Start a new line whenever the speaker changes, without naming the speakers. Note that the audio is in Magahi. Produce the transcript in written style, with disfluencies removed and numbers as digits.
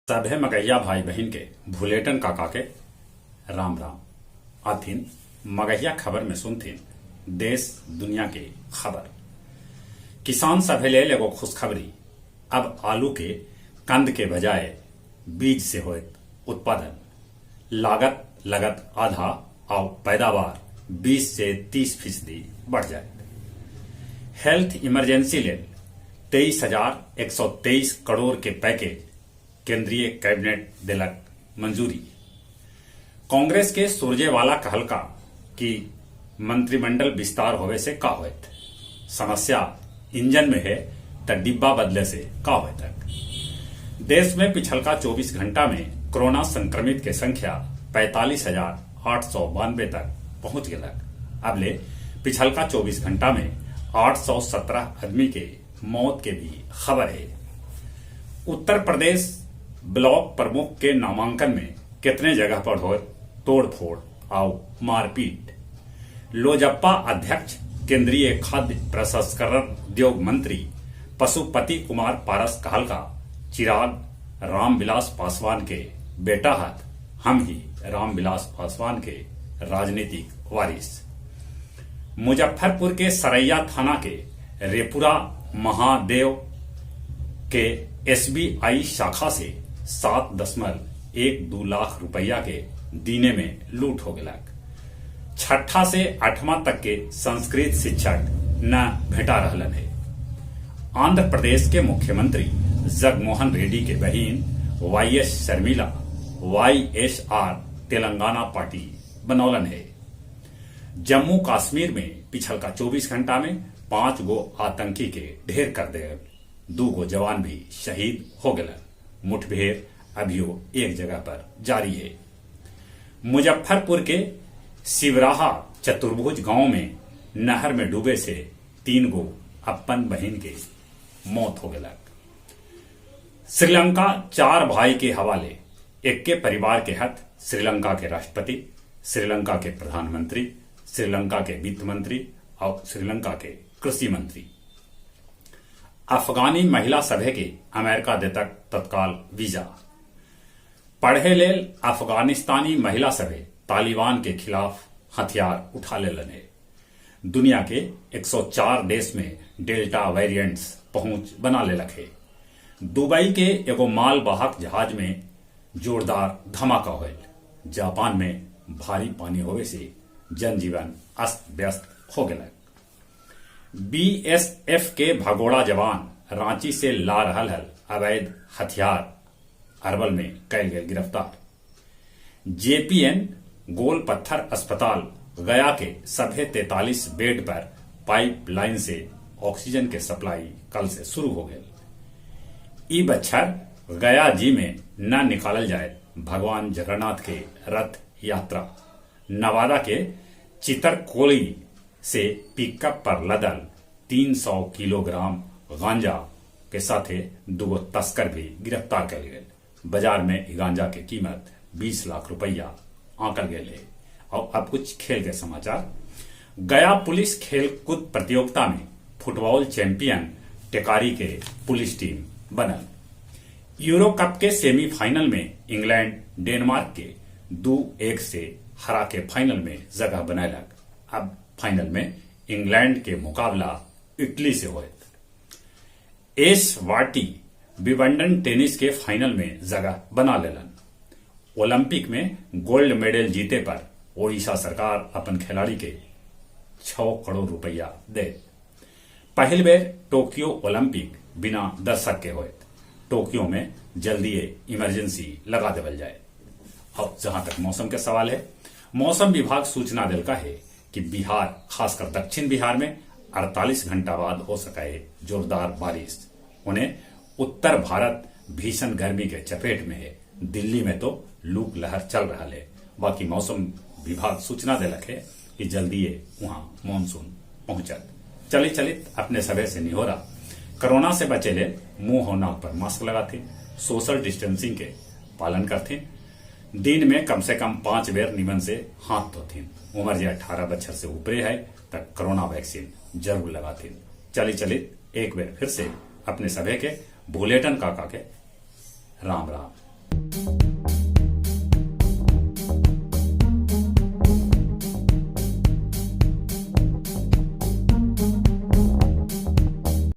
सभे मगहिया भाई बहिन के भुलेटन काका के राम राम। आथिन मगहिया खबर में सुनथिन देश दुनिया के खबर। किसान सभे लेल एगो खुशखबरी, अब आलू के कंद के बजाय बीज से होयत उत्पादन। लागत लगत आधा आउ पैदावार 20 से 30 फीसदी बढ़ जायत। हेल्थ इमरजेंसी लेल 23,123 करोड़ के पैकेज केंद्रीय कैबिनेट देलक मंजूरी। कांग्रेस के सुरजेवाला कहलका कि मंत्रिमंडल विस्तार होवे से का होयत, समस्या इंजन में हे त डिब्बा बदले से का होयतक। देश में पिछलका 24 घंटा में कोरोना संक्रमित के संख्या 45,892 तक पहुंच गेलक। अबले पिछलका 24 घंटा में 817 आदमी के मौत के भी खबर है। उत्तर प्रदेश ब्लॉक प्रमुख के नामांकन में कितने जगह पर हो तोड़फोड़ आउ मारपीट। लोजपा अध्यक्ष केंद्रीय खाद्य प्रसंस्करण उद्योग मंत्री पशुपति कुमार पारस कहलका चिराग रामविलास पासवान के बेटा हथ, हम ही रामविलास पासवान के राजनीतिक वारिस। मुजफ्फरपुर के सरैया थाना के रेपुरा महादेव के एसबीआई शाखा से 7.12 लाख रुपया के दीने में लूट हो गेलक। छठा से आठवां तक के संस्कृत शिक्षक न भेटा रहलन है। आंध्र प्रदेश के मुख्यमंत्री जगमोहन रेड्डी के बहिन Y S Sharmila YSR Telangana party बनौलन है। जम्मू कश्मीर में पिछलका 24 घंटा में 5 गो आतंकी के ढेर कर दे, 2 गो जवान भी शहीद हो गलन। मुठभेड़ अभियो एक जगह पर जारी है। मुजफ्फरपुर के शिवराहा चतुर्भुज गांव में नहर में डूबे से 3 गो अपन बहिन के मौत हो गलक। श्रीलंका 4 भाई के हवाले, एक परिवार के हथ श्रीलंका के राष्ट्रपति, श्रीलंका के प्रधानमंत्री, श्रीलंका के वित्त मंत्री और श्रीलंका के कृषि मंत्री। अफगानी महिला सभे के अमेरिका देतक तत्काल वीजा। पढ़े लेल अफगानिस्तानी महिला सभे तालिबान के खिलाफ हथियार उठा लेलन है। दुनिया के 104 देश में डेल्टा वेरिएंट्स पहुंच बना लेलक है। दुबई के एगो मालवाहक जहाज में जोरदार धमाका होल। जापान में भारी पानी होवे से जनजीवन अस्त व्यस्त हो गया। बीएसएफ के भगोड़ा जवान रांची से ला रहल हल अवैध हथियार, अरवल में कैल गए गिरफ्तार। जेपीएन गोल पत्थर अस्पताल गया के सभे 43 बेड पर पाइप लाइन से ऑक्सीजन के सप्लाई कल से शुरू हो गए। ई बच्छर गया जी में न निकालल जाए भगवान जगन्नाथ के रथ यात्रा। नवादा के चितरकोली से पिकअप पर लदल 300 किलोग्राम गांजा के साथे 2 तस्कर भी गिरफ्तार कर गए। बाजार में गांजा के कीमत 20 लाख रुपया आंकल गए है। और अब कुछ खेल के समाचार। गया पुलिस खेलकूद प्रतियोगिता में फुटबॉल चैंपियन टेकारी के पुलिस टीम बनल। यूरो कप के सेमीफाइनल में इंग्लैंड डेनमार्क के 2-1 से हरा के फाइनल में जगह बनैलक। अब फाइनल में इंग्लैंड के मुकाबला इटली से होयत। एस वाटी विंबलडन टेनिस के फाइनल में जगह बना लेलन। ओलंपिक में गोल्ड मेडल जीते पर ओडिशा सरकार अपन खिलाड़ी के 6 करोड़ रुपया दे। पहल बेर टोक्यो ओलंपिक बिना दर्शक के होयत। टोक्यो में जल्दी इमरजेंसी लगा देवल जाए। और जहां तक मौसम के सवाल है, मौसम विभाग सूचना दिलका है कि बिहार, खासकर दक्षिण बिहार में 48 घंटा बाद हो सका है जोरदार बारिश। उन्हें उत्तर भारत भीषण गर्मी के चपेट में है। दिल्ली में तो लू लहर चल रहा है। बाकी मौसम विभाग सूचना दिलक है कि जल्दी वहां मानसून पहुंचत। चली चलित अपने सभे से निहोरा, कोरोना से बचे ले मुंह और नाक पर मास्क लगाते, सोशल डिस्टेंसिंग के पालन करते, दिन में कम से कम 5 बेर निमन से हाथ धोथिन, उम्र जे 18 बच्चर से ऊपरे है तक कोरोना वैक्सीन जरूर लगाथिन। चली चलित एक बेर फिर से अपने सभे के भुलेटन काका के राम राम।